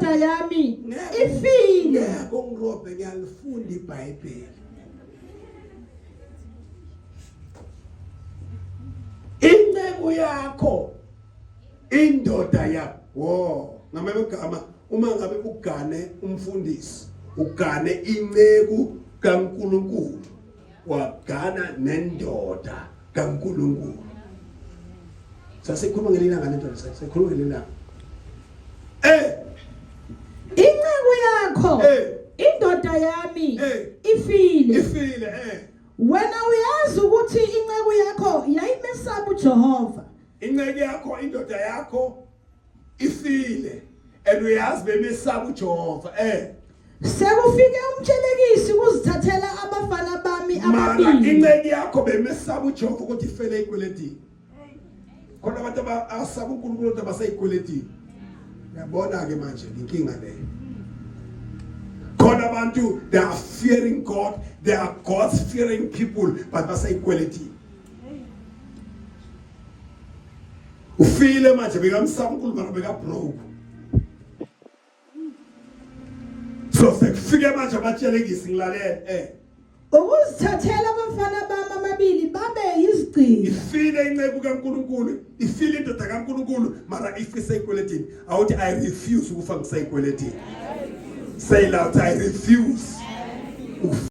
Indoda yami ifile. Ngeke ungirobhe, ngiyalifunda iBhayibheli. Inceku yakho indoda ya wo ngamanye amagama, uma ngabe ugane umfundisi, ugane inceku kaNkuluNkulu, wagana nendoda kaNkuluNkulu. Sasikhuluma ngelilanga lendoda, sikhuluma ngelilanga. Inceku yakho indoda yami ifile. Ifile. Wena uyazi ukuthi inceku yakho yayimesaba uJehova. Inceku yakho, indoda yakho ifile, and uyazi bemesaba uJehova. Sekufike umtshelekisi ukuzithathela abafana bami Mara ababili. Inceku yakho bemesaba uJehova ukuthi ifele ikweletini. Khona abantu abasaba uNkulunkulu kodwa baseyikweletini. Uyabona ke manje inkinga leyo. Khona abantu, they are fearing God, they are God's fearing people, but baseyikweletini. Ufile manje, bekamsaba uNkulunkulu mara beka broke. So sekufike manje abatshelekisi, ngilalele. Ukuzithathela abafana bami ababili babe yizigqila. Ifile inceku kaNkulunkulu, ifile indoda kaNkulunkulu, mara ifise ikweletini. Awuthi, "I refuse ukufa ngisayikweletini." Say loud, "I refuse ukufa."